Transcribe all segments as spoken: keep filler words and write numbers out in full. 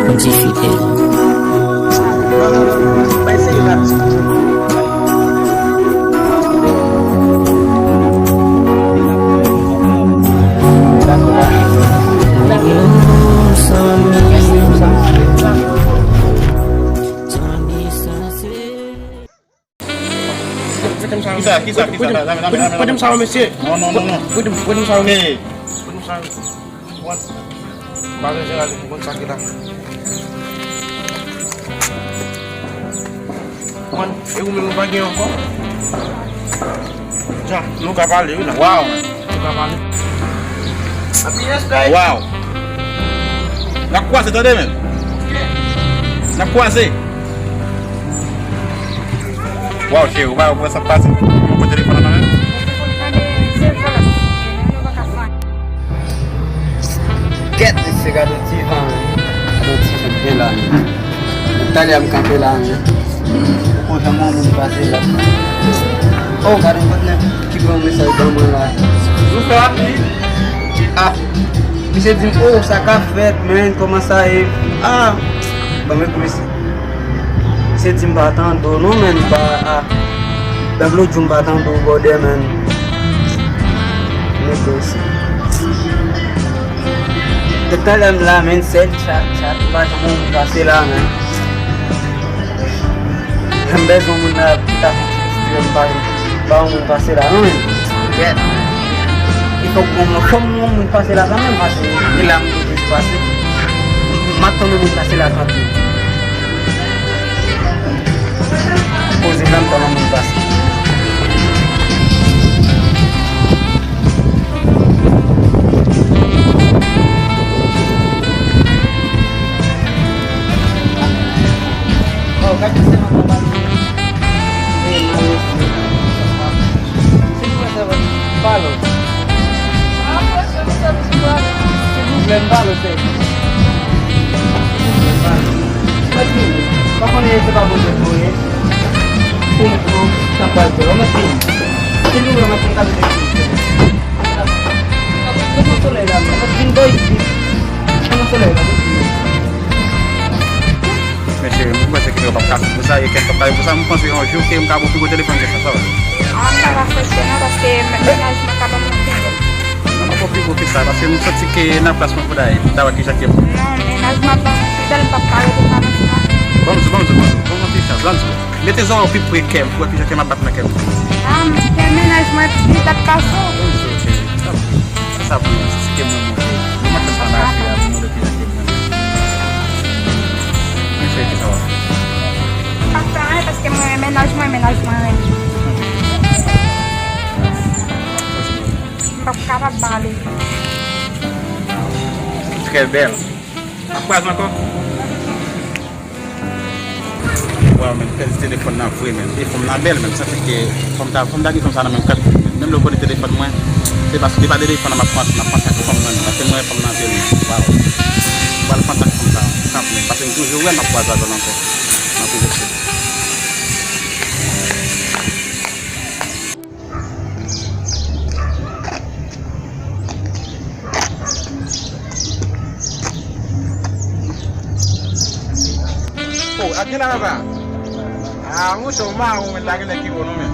Yon ti fidèl. Kisa, kisa, kisa? Pote m sa yo, mesye. Non, non, non, non. Pote m sa yo. Hey. Pote m sa yo. What? Mwen, e ou menm ou pa gen ankò? Ja, nou ka pale, wi, la. Wow. Nou ka pale. Happy respect. Wow. N ap kwaze, tande, men. N ap kwaze. Waw, cheri, ou pa wè sa k pase? Ou pran telefòn nan men? Gèt mesye, gade yon ti van, men. Gade yon ti van byen la, men. Talè a m kanpe la, men. Ou konn jan moun pase la. Oh, gade yon patnè ki voye yon mesaj ban mwen la. Nou fè rapid. Ah, misye di m, oh, sa k ap fèt, men, kòman sa ye? Ah, ban m reponn misye. Se di m pa tande w non, men, m pa, ah. Pèp Lodjou, m pa tande w, brother, men. Nèg osi. Depi talè m la, men, sèl chat, chat, m pa janm wè moun pase la, men. M bezwen moun la, ki ta fè m ti, m pa, m pa wè moun pase la non, men. Kèt. Il fòk gon moun, fòk gon moun pase la kanmenm, paske e la m toujou pase. M ap tann moun pase la kanpe. Poze la, m tann moun pase. Oh, gade se manman pa nou. E, mwen, se nou mwen sèvant. Palo. Silvouplè, m palo, sè. Silvouplè, m palo. Mwen di, pa konnen se pa Bondye k voye. Pou m, pou m, sa m pral fè. Mwen di, silvouplè, mwen di, m ka vin ekri. Mwen solèy la, mwen vin bò isit. Mwen solèy la, mwen di. Men cheri, m panse ke yo p ap ka fè pou sa, yo kèt p ap ka fè pou sa, m panse yon jou ke m ka ba w pi gwo telefòn ke sa, sa va. Ah, m pa ka fè sa non, paske mennaj mwen ka ban mwen pwoblèm. Non, m ap ba w pi gwo ke sa, paske m santi ke nan plas mwen pou dayè, m ta wè kijan ke m. Non, mennaj mwen ap ban mwen pwoblèm, m p ap ka rete sa nan sa. Ban m di w, ban m di w, ban m di w, ban m yon ti chans, ban m di w. Mete zòrèy w pi pre kè m, pou w wè kijan kè m ap bat nan kè m. Ah, m fè mennaj mwen pi dat pase w. Ban m di w, cheri, tanpri. Se sa pou mwen, se si ke mwen monte. Mwen mèt fè m pale avè a pou mwen wè kijan ke mwen. Mwen cheri, kisa w ap fè? M p ap fè anyen paske mwen renmen mennaj mwen, mennaj mwen renmen. M p ap kapab pale. Trè bèl. Ap kwaze ankò? Waw, men, pèdi telefòn nan vre, men. E fanm nan bèl, men. Sa fè ke fanm ta, fanm ta gen fanm sa nan menm kat, men. Menm lè w pèdi telefòn mwen, se paske se pa telefòn nan m ap panse, m ap panse ak fanm nan, paske mwen, fanm nan bèl, men. Waw. Mwen pral panse ak fanm sa, kanpe, men. Paske m toujou wè l, m ap kwaze avè l ankò. M ap toujou wè l. Oh, ap gen la papa. Ah, monchè, ou mawon, men pa gen nèg ki bon non, men.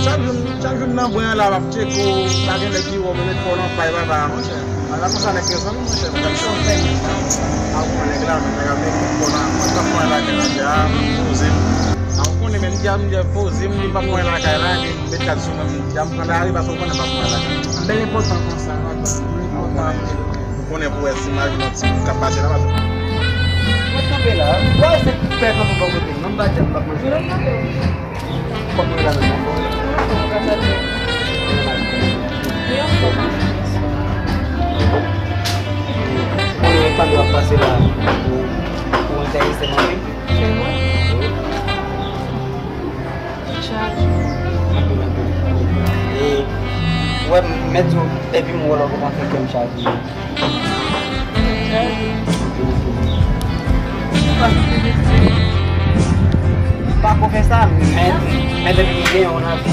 Chak jou, chak jou m nan bwen an la, m ap tcheke w, pa gen nèg ki wè w, men nèg kò w nan pay papa, monchè. Ala konsa nèg te zanmi, monchè, m pral chòfe. A ou pran nèg la, men nèg ap met kò nan, mwen t ap pran lakay nan dja, m poze m. A ou konnen, men m dja, m dja poze m, li p ap pran lakay la, li met kat sou mwen, m dja m pran lari, paske ou konnen m p ap pran lakay. Bèl enpòtan konsa, enpòtan. Ou konnen pou wè si m al nan ti bout k ap pase la, paske. Mwen kanpe la, wè se pè kanpe bò kote m, non, m pa di m p ap manje la. Kòman w ye la menm? Mwen anfòm. Konnen pa dwe ap pase la pou, pou enterese m anpil. Se vre? Wi. Chaje. Anpil, anpil. E, wè, m mèt di w, epi m wè lè w kòmanse kè m chaje. Pa ko fè sa, men, men depi m gen yon anvi,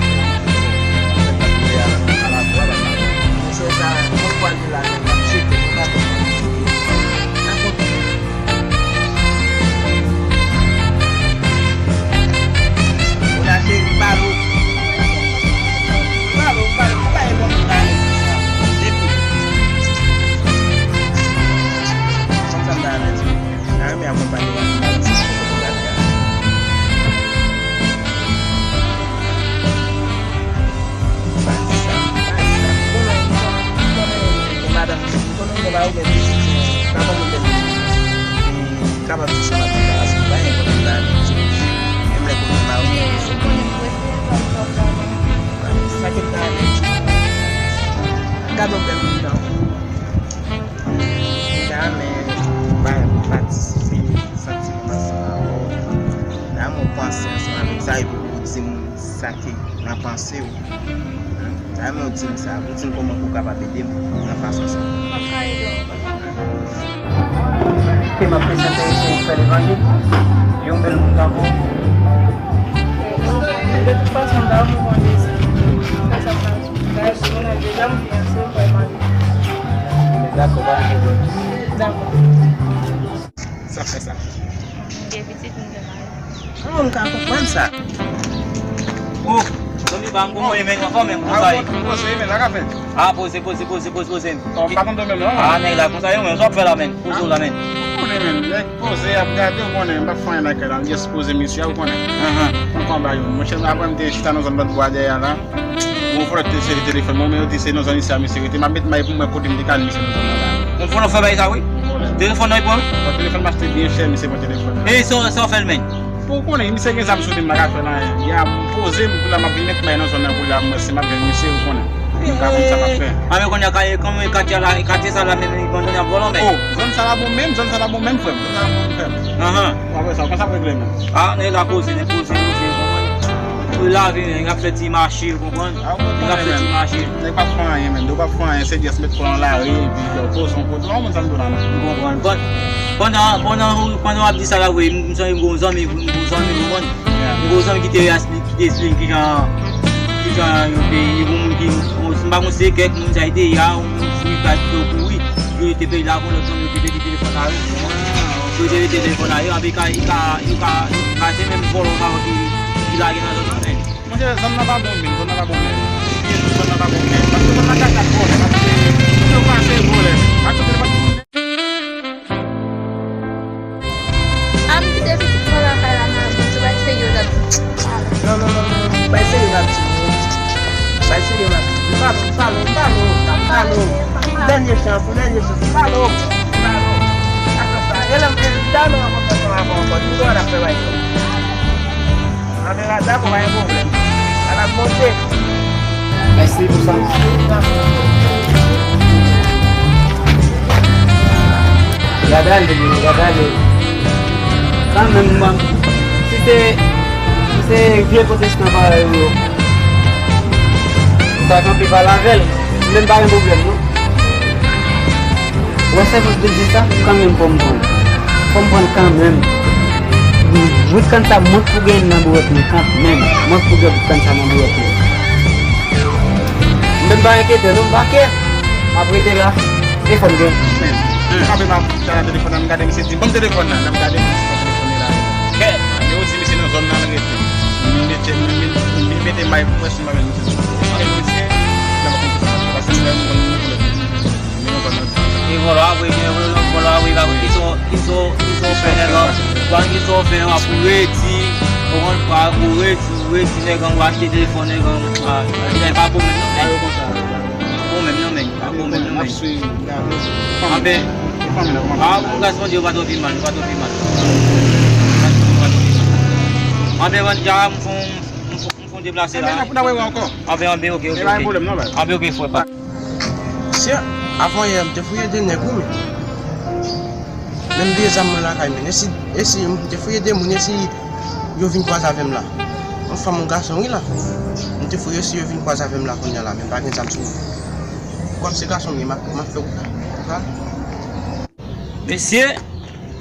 Sa renmen akonpanye w ak madanm sa, se fotografya. Sa, sa, sa, sa. Ou konnen, ou konnen, ou konnen, madanm, ou konnen, ou konnen, ou konnen, ou konnen, ou konnen, kapab di se madanm sa, paske pa gen konn la, menm lè konnen pa ou. Sa ke m ta renmen di. Gade yon bèl moun nan. Dame pa patisipe santiman ansanm avè w. Dame w panse ansanm avèk sa epi pou w di m sa ki nan panse w. Dame w di m sa, pou w di m kòman pou w kapab ede m nan fason sa. M ap ka ede w. Ok, m ap prezante Ese Fè Levanjil. Yon bèl moun tankou w. De tout fason, dame w konn ede. Fè sa m ta di. Dayè, si mwen menm deja m fiyanse, m pral marye. Dakò, pa gen pwoblèm. Dakò. Sa fè sa. M gen pitit, m gen mari. Kòman m ka konprann sa? Oh, zanmi pa m, kòman w ye, men? Anfòm, men, kòman sa ye? Ah, poze, men, sa ka fèt. Ah, poze, poze, poze, poze, poze. Oh, m pa konn menm, non? Ah, nèg la, konsa yo, men, sa w ap fè la, men? Poze w la, men. Ou konnen, men, nèg poze, y ap gade, ou konnen, m p ap fè anyen lakay la, m just poze misye a, ou konnen. Ahan. Pou konba yo. Monchè, apre m te chita nan zòn Bannbwa dèyè a la. Yon vòlè te sezi telefòn mwen, men yo di se nan zòn isi a misye rete. M ap met may pou m wè kote m te ka al misye nan zòn nan la. Yon vòlè fè bay sa, wi. Vòlè. Telefòn nan, li pran? Bon, telefòn m achte byen chè, misye pran telefòn nan. E sa, sa w fè l, men? Pou w konnen, misye gen zam sou li, m pa ka fè l anyen. Y a poze m pou la, m ap vin met may nan zòn nan pou la, mwen, si m ap jwenn misye, ou konnen. M pa konn sa m ap fè. A, men kounye a, kay, kòman katye la, katye sa la, men, li konn ap vòlè, men. Oh, zòn sa la bon menm, zòn sa la bon menm, frè m. Zòn sa la bon menm, frè m. Ahan. W ap wè sa, konsa ap regle menm. Ah, nèg la poze, nèg poze, poze, konprann. Pou lavi, nèg ap fè ti mache, konprann. Ah, ou konprann, nèg ap fè ti mache. Nèg p ap fè anyen, menm. Yo p ap fè anyen, se just met kò nan lari, epi yo poze yon kote, ou konprann sa m di w la, non? M konprann. Bon, pandan, pandan, pandan w ap di sa la, vre, m sonje m gon zanmi, m gon zanmi, konprann? Yeah. M gon zanmi ki te, ki te esplike kijan, kijan yo te, yon moun ki, m pa konn se kèk moun sa yo te ye a, yon moun ki pa t kouri. Yo te pèdi la, gon lòt zanmi yo te pèdi telefòn la, wi. Yo te pèdi telefòn la, yo, anpi ka, yo ka, yo ka, yo ka, se menm vòlò sa yo ki, ki lage nan zòn nan, men. Monchè, zòn nan pa bon menm, zòn nan pa bon menm. Zòn nan pa bon menm, paske zòn nan ka kat vòlè, paske moun yo pase vòlè. Paske se pa tout moun. A m kite pitit mwen lakay la, m al bon, se bay serye l ap di. Non, non, non, non, non, bay serye l ap di. Bay serye l ap di. M pale w, m pale w, m pale w, m pale w. Dènye chans, pou dènye chans, m pale w, m pale w. Atann sa, e lè m, e lè m rankontre ansanm avè w ankò, nou dwe al ap fè bay sa. Anben, dakò, pa gen pwoblèm. Al ap monte. Mèsi pou sa. Gad ale, gad ale. Kanmenm, mwen, si se, si se vye pwotestan parèy ou yo, ou ta kanpe pale avè l, m menm pa gen pwoblèm, non. Ou wè sèvant de Dye sa, kanmenm fò m pran l. Fò m pran l kanmenm. Bout kann sa, mwen k pou gen nan bourèt mwen kanmenm. Mwen k pou gen bout kann sa nan bourèt mwen. M menm pa enkyete non, m pa kè. M ap rete la. E fò m gen. Men, m frape m ap gade telefòn nan, m gade misye di, "Ban m telefòn nan." Lè m gade, misye pran telefòn li la. Kè. Yo di misye nan zòn nan l rete. M mete, m, m, m mete may pou mwen si m pa jwenn misye. Anben, misye, lè m ap konn sa, paske m wè m konn moun pou lè. E vòlò a vre, vòlò a vre, pa konn kisa, kisa, kisa w fè nèg la. Sa ki sa w fè an, pou redi, ou konn pa, pou redi, ou redi nèg an, ou achte telefòn nèg an, a, e pa bon menm non, men. Pa bon menm non, men. Pa bon menm non, men. Anben, a, pou gras Bondye, ou pa twò pi mal, ou pa twò pi mal. Anben, ban dja, m fon, m fon, m fon deplase la. Anben, anben, ok, ok, ok. Anben, ok, frè, pa. Mesye, avan yè, m te fouye de nèg, wi, men. Men m bliye zam mwen lakay, men. E si, e si, m te fouye de moun, e si yo vin kwaze avè m la? Yon fanm, yon gason, wi, la. M te fouye, e si yo vin kwaze avè m la, kounye a la, men m pa gen zam sou mwen. Kòm se gason m ye, m ap, m ap fè wout la. Mesye,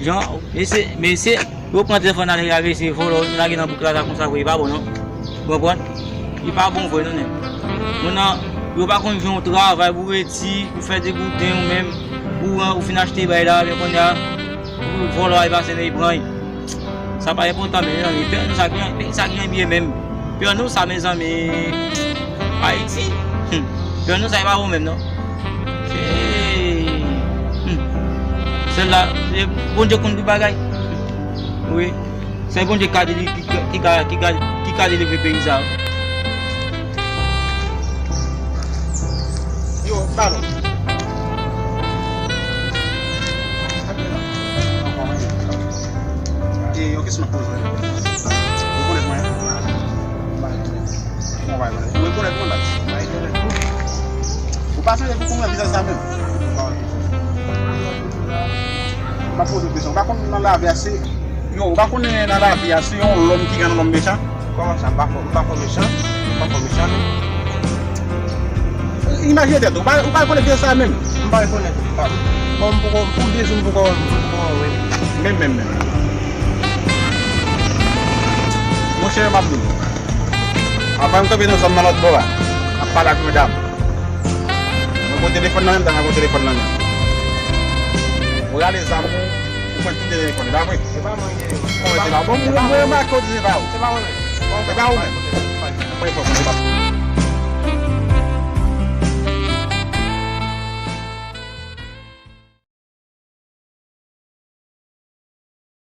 jan, mesye, mesye, yo pran telefòn nan, yo ap eseye vòlò, lage nan bouk la, sa konsa vre, e pa bon non. Ou konprann? E pa bon vre non, nèg. Moun nan, yo pa konn jan w travay pou redi, pou fè degouden ou menm, ou, ou fin achte bay la, men kounye a, vòlò a pase nan, e pran. Sa pa enpòtan, mezanmi. Pè nou sa ki, pè sa ki anbiye menm. Pè nou sa, mezanmi. Ayiti. Hmm. Pè nou sa, e pa bon menm, non. Se, hmm. Sèl la, se Bondye konn tout bagay. Wi. Se Bondye ki ka deli-, ki, ki ka, ki ka, ki ka delivre peyi sa. Yo, balon. E, yon kesyon m ap poze w. Ou rekonèt mwen? Bon, w rekonèt mwen la. Ou pa sonje pou konnen vizaj sa menm? M ap poze w kesyon. Ou pa konn nan lavi a se, yo, ou pa konnen nan lavi a se yon lòm ki rann yon lòm mechan? Kòman sa? M pa fò, m pa fò mechan. M pa fò mechan, non. Imajine tèt ou, ou pa, ou pa rekonèt vizaj sa menm? M pa rekonèt. M pa, bon, m poko, pou de jou, m poko, m poko wè. Menm, menm, menm. Monchè, m ap di w. Avan m kanpe nan zòn nan lòt bò a, m ap pale ak medam. Mwen gon telefòn nan men m, ta nan gon telefòn nan men m. Ou rale zam ou, ou pran tout telefòn, e pa vre? Se pa mwen ki te. Kòman se pa? Bon, mwen, mwen remake w di se pa ou. Se pa mwen menm. Se pa ou menm. Mwen fò, mwen pa.